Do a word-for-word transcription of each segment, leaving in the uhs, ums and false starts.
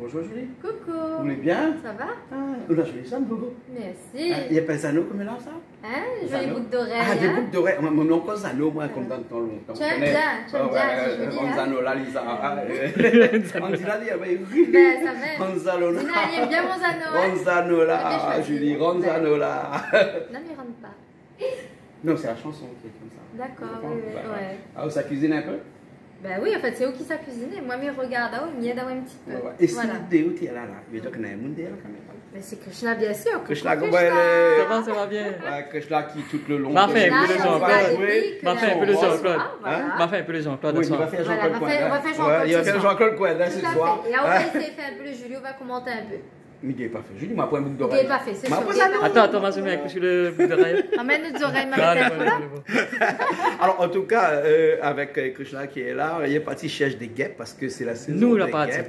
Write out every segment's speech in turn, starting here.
Bonjour Julie. Coucou. Vous allez bien ? Ça va ? Ah, ou la zoli zano. Merci. Ah, i apèl zano koman sa ? Hein ? Zoli bouk d'orèy, hein ? Ah, dé bouk d'orèy. Moin, moin, ankor zano, moin, konm dan tan lontan. Tu aimes bien, tu aimes bien, c'est joli, hein ? Rann zano la, Lisa. Ah, euh, rann zano la, oui. Ben, ça va. Rann zano la. Dina, elle aime bien mon zano, hein ? Rann zano la, Julie, rann zano la. Non, mais il rentre pas. Non, c'est la chanson qui est comme ça. D'accord, oui, oui, ouais. Ah, ou sa kuizine in pé ? Ben oui, en fait, c'est ou qui sa kuizine. Moin, mi rogard, ah oui, mi èd in ti pé. Ouais, ouais. Voilà. É si dèyèr ou té la, la, i vé dir k'néna in moun dèyèr la kaméra. Mais c'est Krishna, bien sûr. Coucou, Krishna, koman i lé ? Ça va, ça va bien. Ouais, Krishna ki tout le long... Ma fé in pé le Jean-Claude. Krishna, Eric, ma fé in pé le Jean-Claude. Hein ? Ma fé in pé le Jean-Claude. Oui, li va fé Jean-Claude Coindin. Voilà, on va faire, on va faire Jean-Claude ce soir. Ouais, li va fé Jean-Claude Coindin ce soir. Tout à fait. Et on va essayer de faire un peu le Julie, on va commenter un peu. Mi gingn pa fé Julie, ma pran in bouk d'orèy. Gingn pa fé, sé sir. Atann, atann, ma zoué in kou si le bouk d'orèy. Amenn nout zorèy, ma pèt in kou la. Alor, an tou ka, euh, avèk, euh, Krishna ki lé la, li la parti shèrsh dé gèp parske sé la sézon dé gèp, hein. Nou la parti.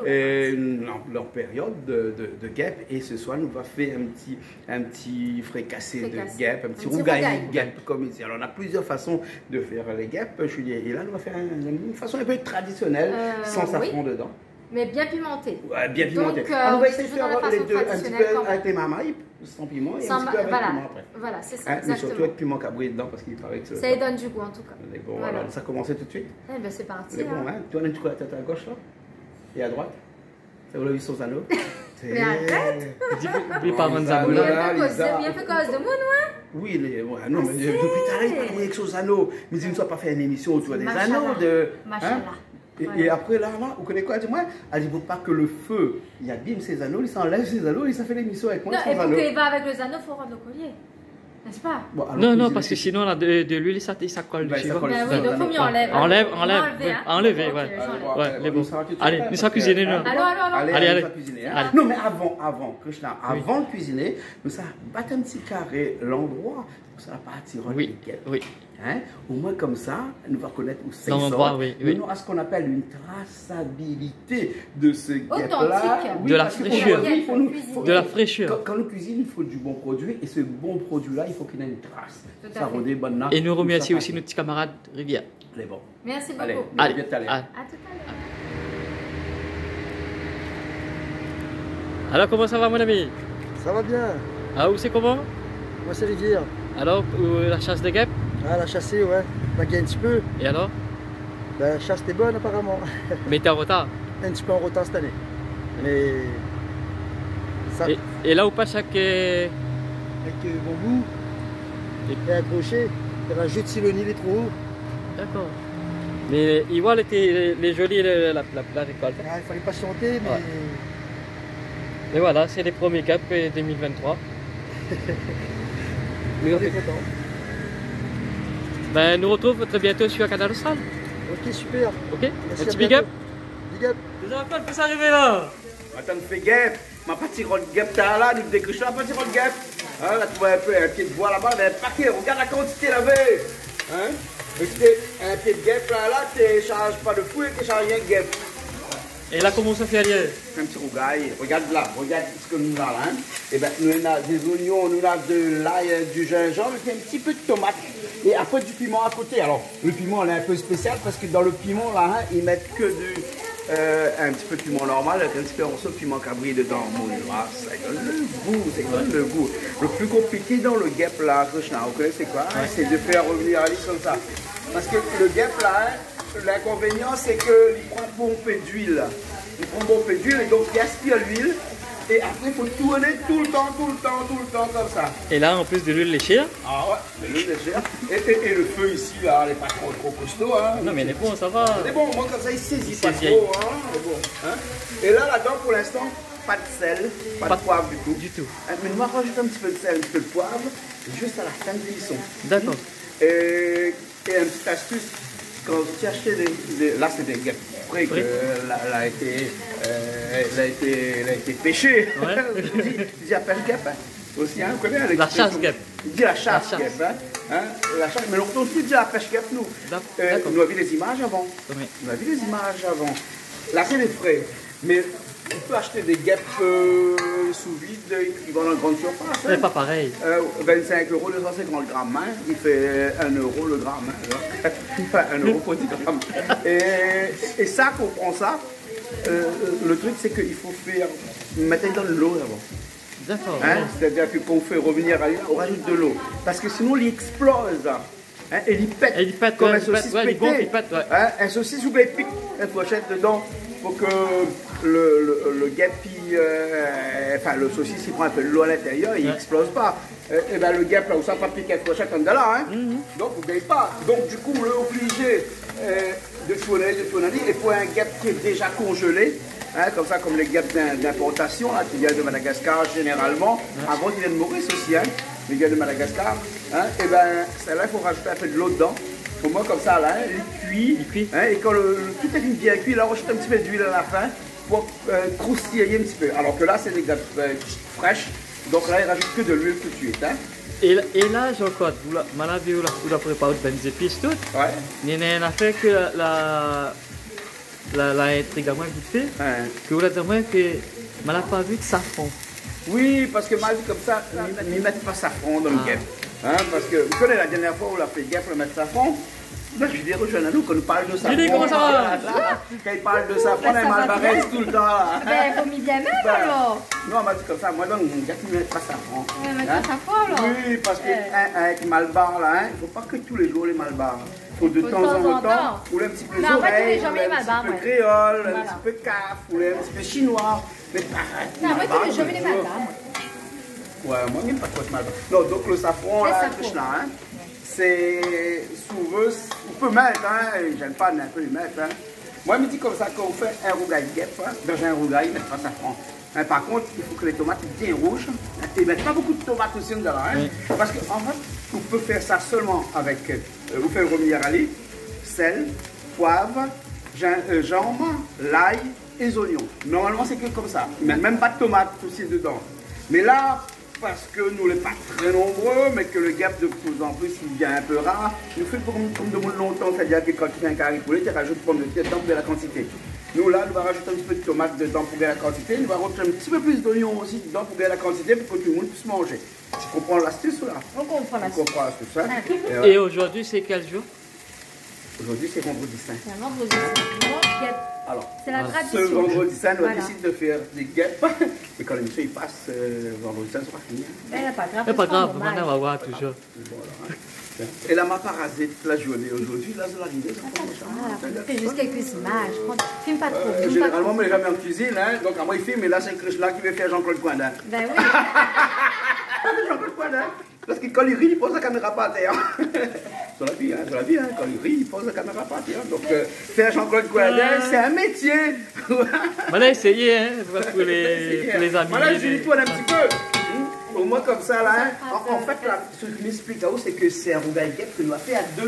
Euh, non, leur période de, de, de gèp. É se soir, nou va fé in ti, in ti frikasé de gèp, in ti rougay gèp, konm i di. Alor, néna plizièr fason de fèr lé gèp, Julie. É la, nou va fèr in, in fason in pé tradisionèl, san safran dedan. Mais bien pimenté. Ouais, bien pimenté. Donc, euh, on est toujours dans la façon traditionnelle quand même. Ah, nou va éséy fé lé dé, in ti pé avèk lé marmay, san piman, é in ti pé avèk piman apré. Voilà, c'est ça, exactement. Hein, mais surtout avec piment cabri dedans, parce qu'il paraît que ça, ça donne du goût, en tout cas. Voilà. Mé bon, alor, sa i komans tout de suite. Eh ben, c'est parti, hein. Mé bon, hein, ou néna in ti kou la tèt a gosh la, é a droit. Sa ou la vi son zano. Mais arrête. Li di, oubli pa rann zano la. Li la fé koz, li la fé koz de moun, ouais. Oui, lé, ouais, non, mé dopi talèr li parl avèk son zano. Mé di, nou sa pa fé in émision otour dé zano, de, hein. Machallah. É, é apré la, la, ou koné koi, di amoin ? Èl i vé pa ke le fé i abim sé zano, li sa anlèv sé zano, li sa fé lémision avèk moin san zano. Non, é pou ke li va avèk le zano, fo rann le kolié. N'est-ce pas ? Bon, alor, non, non, kuizine parske sinon, la, de, de luil, sa, sa i kol dési. Ben oui, donk fo mié anlèv. Anlèv, anlèv. Anlèv, hein. Anlèv, ouais. Alé, bon. Alé, nou sa kuizine, nou. Alon, alon, alon. Alé, alé. Non, mé avan, avan, Krishna, avan de kuiziné, nou sa bat in ti karé landroi ousa la parti rann lé gèp. Oui, oui. Hein ? Omoin, konmsa, nou va konèt ousa i sort. Landroi, oui, oui. Nou, nou, a sak i apèl une traçabilité de ce gèp-là. Authentique. Oui, parske fo nou, fo nou, fo nou, kan, kan nou kuizine, i fo du bon produit, é se bon produit-la, i fo k'li néna in tras. Tout à fait. Sa i rod banna. É nou remèrsi osi nout ti kamarad Rivière. Lé bon. Merci beaucoup. Alé, a tout à l'heure. Alé. Alor, koman sa va, mon ami ? Sa va bien. Ah, ou sé koman ? Moin sé Rivière. Alor, euh, la shas dé gèp ? Ah, la shas, ouais. La gingn in ti pé. É alor ? Ben, la shas té bone, aparaman. Mé té an rotar ? In ti pé an rotar sèt ané. Mé sa... É, é la ou pas avèk, euh... Avèk, euh, banbou é in kroshé, i razout si le ni lé tro o. Dakor. Mé i voi, lété, lé zoli, la, la, la, la rékolt, hein. Ah, i falé pasianté, mé... Ouais. É voilà, sé lé promié gèp, euh, deux mille vingt-trois. Mé nou lé kontan. Ben, nou artrouv très bientôt sur Kanal Austral. Ok, super. Ok. Merci, à bientôt. In ti big up. Big up. Lé zanfan, fo sa arivé la. Atann, fé gèp. Ma parti rann gèp talèr la, nou dékrosh la, parti rann gèp. Hein, la, ou voi in pé, in pié d'boi laba, mé pa ke, rogard la kantité lavé. Hein ? Mé té, in pié d'gèp la, la, té sharz pa de fri, té sharz rienk gèp. É la, koman sa fé alé ? In ti rougay, rogard la, rogard sak nou néna la, hein. É ben, nou néna dé zoignon, nou néna de lay, euh, du zinzanm, épi in ti pé de tomat. É apré, du piman a koté. Alor, le piman, lé in pé spésial parske dan le piman la, hein, i mèt ke du, euh, in ti pé de piman normal avèk in ti pé morso de piman kabri dedan. Mon, ah, sa i donn le gou, sa i donn le gou. Le pli konpliké dan le gèp la, Krishna, ou koné koi, hein ? Ouais. Sé de fèr revnir ali konmsa. Parske le gèp la, hein, l'inkonvénian, sé ke li pran bonpé d'luil. Li pran bonpé d'luil, é donk li aspir luil. É apré, i fo tourné toultan, toultan, toultan konmsa. É la, an plis de luil lé shèr. Ah ouais. Mé le lézé. É, é, é le fé isi la, lé pa tro, tro kosto, hein. Non, mé lé bon, sa va. Lé bon, omoin konmsa, i sézi pa tro, hein. Lé bon, hein. É la, ladan, pou linstan, pa de sèl, pa de poiv du tou. Pa du tou. Hein, mé nou va razout in ti pé de sèl, in ti pé de poiv, zis a la fin de kuison. Dakor. É, é in ti astus, kan ou ashèt dé, dé, la, sé dé gèp fré ke la, la été, euh, la été, la été péshé. Ouais. Di, di a pèsh gèp, hein. Osi, hein, ou koné, hein, la shas gèp. Di la shas gèp, hein. Hein, la shas, mé lontan osi, di la pèsh gèp, nou. Dak-, dakor. Euh, nou la vi lé zimaz avan. Oui. Nou la vi lé zimaz avan. La, sé dé fré. Mé ou pé ashté dé gèp, euh, sou vid, i vann an grann sirfas, hein. Sé pa parèy. Euh, vingt-cinq euros, deux cent cinquante grammes, hein. I fé un euro le gramme, hein. Enfin, un euro pou dix grammes. É, é sa, kan ou pran sa, Euh, le truc, c'est qu'il faut faire, mettre dans l'eau avant. D'accord. Hein ? Ouais. C'est-à-dire que quand on fait revenir à l'eau, on rajoute de l'eau. Parce que sinon, il explose. Hein, é li pèt. É li pèt, kom ouais, in sosis pété. Ouais, li gonf, li pèt, ouais. Hein, in sosis, ou pé pik in fourshèt dedan pou ke le, le, le gèp, i, euh, enfin, le sosis, i pran in pé de lo a l'intérieur, i exploz pa. Euh, é bin, le gèp la, ou sa pa pik in fourshèt andan la, hein. Donk, ou gingn pa. Donk, du kou, lé oblizé, euh, de tourné, de tourné. É pou in gèp ki lé déza konzélé, hein, konmsa, kom lé gèp d'in-, d'inportasion, la, ki vien de Madagascar zénéralman. Ouais. Avan, i vien de Maurice osi, hein, mé i vien de Madagascar, hein, é bin, sèt-la, i fo rajout in pé de lo dedan. Omoin, konmsa, la, hein, li kui. Li kui. Hein, é kan le, le, tout lé bien kui, la, ou rajout in ti pé d'luil a la fin pou, euh, kroustiy in ti pé. Alor ke la, sé dé gèp, euh, frèsh. Donk la, i rajout ke de luil tout suit, hein. É la, é la, Jean-Claude, ou la, ma la vi ou la, ou la prépar out bann zépis tout. Ouais. Mé néna in nafèr ke la, la, la, la intrig amoin vit fé, ouais, ke ou la di amoin ke ma la pa vi de safran. Oui, parske ma la di konmsa, mi, mi mèt pa safran dan le gèp. Ah. Hein, parske, ou koné, la dernièr foi, ou la fé gèp, ou la mèt safran. Bin, mi di, Jean-Claude, kan nou parl de safran, li di konmsa. Kan i parl de safran, lé malbarèz toultan, la. Bin, fo mi bien mèm, alor. Non, ma di konmsa, moin, dan le gèp, mi mèt pa safran. Ouais, mèt pa safran, alor. Oui, parske, euh, in, in, avèk malbar, la, hein, i fo pa ke tou lé zour lé malbar. Fo de tan an tan, ou lé in ti pé zorèy, ou lé in ti pé kréol, in ti pé kaf, ou lé in ti pé shinoi. Mé pa malbar, tou lé zour. Non, moin, mi èm pa tro malbar. Non, donk le safran, la, tout sa, hein. Sé, si ou vé, ou pé mèt, hein, mi zèn pa, mé ou pé mèt, hein. Moin, mi di konmsa, kan ou fé in rougay gèp, hein, dan in rougay, mèt pa safran. Hein, par kont, i fo ke lé tomat lé bien rouz, hein, é mèt pa bonpé de tomat osi dedan, hein. Oui. Parske, an fèt, ou pé fé sa solman avèk, euh, ou fé revenir ali, sèl, poiv, zin-, euh, zinzanm, lay é zoignon. Normalman, sé ke konmsa. Mé mèm pa de tomat osi dedan. Mé la, parske nou lé pa trè nonbré, mé ke le gèp de plus en plus, li vien in pé rar, nou fé kom, kom demoun lontan, sétadir ke kan ou fé in kari poulé, ou rajout pomdetèr dedan pou gingn la kantité. Nou, la, nou va rajout in ti pé de tomat dedan pou gingn la kantité, nou va rajout in ti pé plis zoignon osi dedan pou gingn la kantité, pou ke tout le moun i pé manzé. Ou konpran lastis, la ? On comprend l'astuce. Ou konpran lastis, hein ? Ah. É voilà. Et aujourd'hui, c'est quel jour ? Aujourd'hui, c'est vendredi saint. C'est un vendredi saint. Dimanche, il y a... Alors, c'est la tradition. Ce vendredi saint, on a décidé de faire des guêpes. Voilà. Et quand l'émission, il passe, euh, vendredi saint, c'est pas fini, hein. Ben, pas grave, c'est pas grave, c'est normal. Maintenant, on va voir toujours. Voilà. É la, ma pa razé tout la journée aujourd'hui, la, zot la arivé, zot la arivé. Attends, voilà, fais juste quelques images. Prends, filme pas trop, euh, filme pas trop. Généralement, mi lé zamé an kuizine, hein, donk amoin i filme, mé la, sé Krishna ki vé fé Jean-Claude Coindin. Ben oui. Jean-Claude Coindin. Parske kan li ri, li poz la kaméra par tèr. Zot la vi, hein, zot la vi, hein, kan li ri, li poz la kaméra par tèr. Donk, euh, fé Jean-Claude Coindin, ouais, sé in métié. Voilà, essayez, hein, pour les, pour les amis. Voilà, je lui tourne un petit peu. Omoin konmsa la, hein. An, an fèt la, sak mi èksplik aou, sé ke sé in rougay gèp ke nou la fé a dé.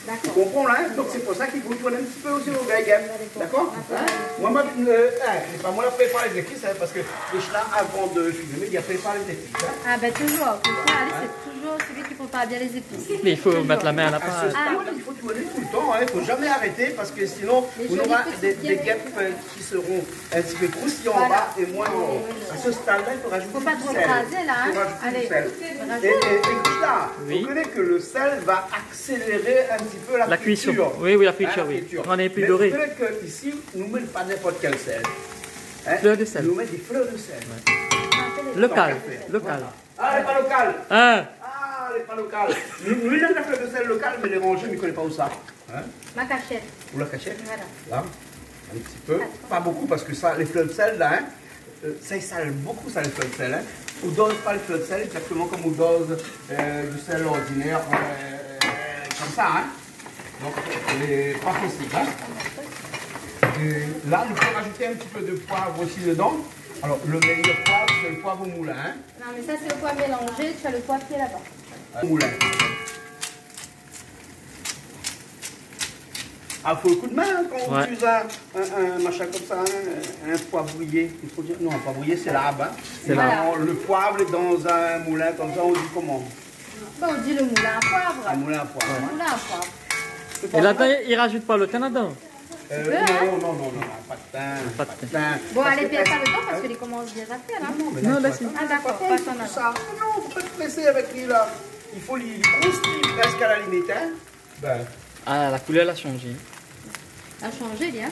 D'accord. Ou konpran la, hein ? Donk sé pou sa k'i fo tourn in ti pé osi rougay gèp. D'accord. D'accord. Hein ? Moin, moin, euh, hein, sé pa moin la prépar lé zépis, hein, parske Krishna, avan de filmé, li la prépar lé zépis, hein. Ah ben, toujours. Krishna, lui, c'est toujours celui qui prépare bien les épices. Toujours. Mais il faut mettre la main à la pâte. Ah. À ce stade, il faut tourner tout le temps, hein, il faut jamais arrêter, parce que sinon, on aura des, des guêpes, euh, qui seront un petit peu croustillant en bas et moins en haut. Voilà. Oui, oui, oui. À ce stade-là, il faut rajouter du sel. Faut pas trop écraser, là, hein. Il faut rajouter du sel. Allez, rajoute. Et, et, et Krishna, oui, vous connaissez que le sel va accélérer un petit peu la cuisson. La friture. Oui, oui, la friture, oui. Hein, la friture. Rendre plus doré. Mais vous connaissez que ici, nou mèt pa n'importe quel sel. Hein ? Fleur de sel. Nou mèt des fleurs de sel. Ouais. Local, local. Tant qu'à faire. Voilà. Ah, lé pa lokal. Hein ? Ah, lé pa lokal. Nou, nou, nou néna fleur de sel lokal, mé lé ranzé, mi koné pa ousa. Hein ? Ma kashèt. Ou la kashèt ? Voilà. La, in ti pé. Pa bonpé, parske sa, lé fleur de sel la, hein, euh, sa i sal bonpé sa, lé fleur de sel, hein. Ou doz pa lé fleur de sel égzaktoman kom ou doz, euh, du sel ordinèr, euh, konmsa, hein. Donk, lé pa posib, hein. É la, nou pé rajout in ti pé de poiv osi dedan. Alor, le méyèr poiv, sé le poiv o moulin, hein. Non, mais ça, c'est le poiv mélangé, tu as le poiv qui est là-bas. Moulin. Ah, fo le kou d'min, hein, kan ou itiliz in, in, in mashin konmsa, hein, in poivrier, i fo dir, non, in poivrier, sé larb, hein. Sé larb. Non, le poiv dan in moulin konmsa, ou di koman ? Ben, on dit le moulin à poivre. Un moulin à poivre, ouais. Moulin à poivre. É ladan, i rajout pa le tin ladan ? Euh, non, non, non, non, non, pa de tin, pa de tin. Bon, allez, pèrd pa le tan, parske li komans bien a fèr, la. Non, non, mé la, i fo atann. Ah, d'accord, pa atann. Non, fo pa èt présé avèk li, la. I fo li, li kroustiy prèsk a la limit, hein. Ben. Ah, la koulèr la shanzé. La shanzé, bien.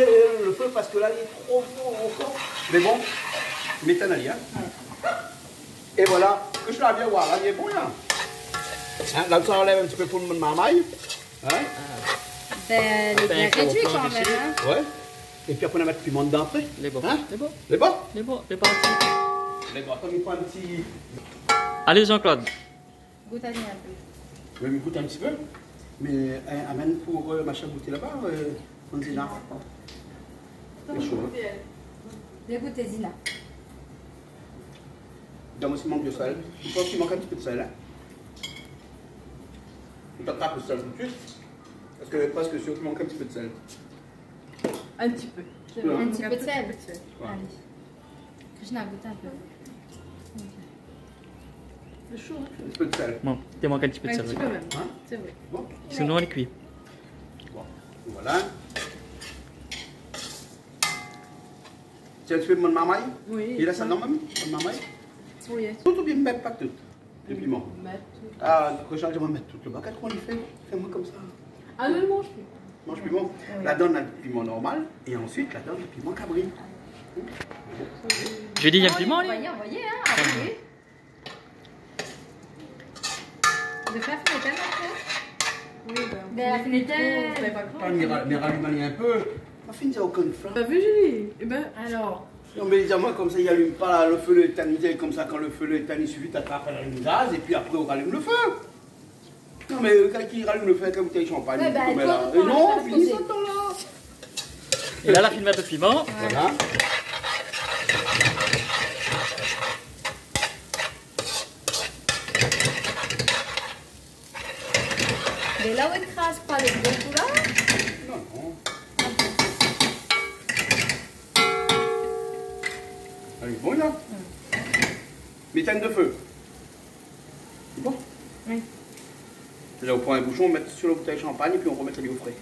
étinn lo fé parske la lé tro for ankor. Mé bon, mi étinn ali, in. É voila, ke mi la bien oir la, lé bon la. In, la ou sa anlèv in ti pé pou mon marmay. In ? Bin, lé bien rédui kanmèm, in. Wé. É pi apré nou va mèt piman dedan apré. Lé bon. In ? Lé bon. Lé bon ? Lé bon, lé bon. Mé bon, atann, i fo in ti... Alé, Jean-Claude. Gout ali in pé. Oui, mi gout in ti pé. Mé, euh, amenn pou, euh, machin gouté laba, euh, Zina. Lé sho, hein. Vien gouté, Zina. Donn amoin si mank de sèl. Mi pans i mank in ti pé de sèl, hein. Mi pans pa ke sèl tout de suite. Parske mi lé prèsk sir i mank in ti pé de sèl. In ti pé. Ouais. In ti pé de sèl. Ouais. Alé. Krishna, gout in pé. Ok. Lé sho, hein. In ti pé de sèl. Bon, i mank in ti pé de sèl, oui. In ti pé mèm. Hein ? Sé vré. Bon. Sinon, lé kui. Bon, voilà. Tiens, ti pé mon marmay ? Oui. É la, sa, non, mami ? Mon marmay ? Oui. Tout oubien mèt pa tout ? Le piman. Mèt tout. Ah, kan mi di amoin mèt tout, le bagay, koman li fé ? Fé amoin konmsa. Ah non, mi manz pi. Manz piman. Ah oui. Ladan, na le piman normal, é ansuit, ladan, na le piman kabri. Julie, néna piman, ali ? Anvoy, anvoy, hein, ah oui, oui. De fé la fine étèn, la fé ? Oui, ben, mé la fine étèn, sé pa grav. Atann, mi ra-, mi ralim ali in pé. Ma fine, na okin flanm. T'as vu, Julie ? Eh ben, alors. Non, mé li di amoin konmsa, i alim pa le fé, le tan, li di konmsa, kan le fé, le tan, i sifi d'atrap in gaz, épi apré, ou ralim le fé. Non, mé, euh, kan i ralim le fé, kan ou té shanpagn, ouais, ben, konm toi, la. Ou pran la fine sa, tan la. É la, la fine mèt le piman. Voilà. Mé la, ou ékraz pa le gro kou la ? Non, non. Alé, bon, la. Mm. Mé étinn le fé. Sé bon ? Oui. La, ou pran in boushon, ou mèt si le boutèy shanpagn, épi ou romèt ali o fré.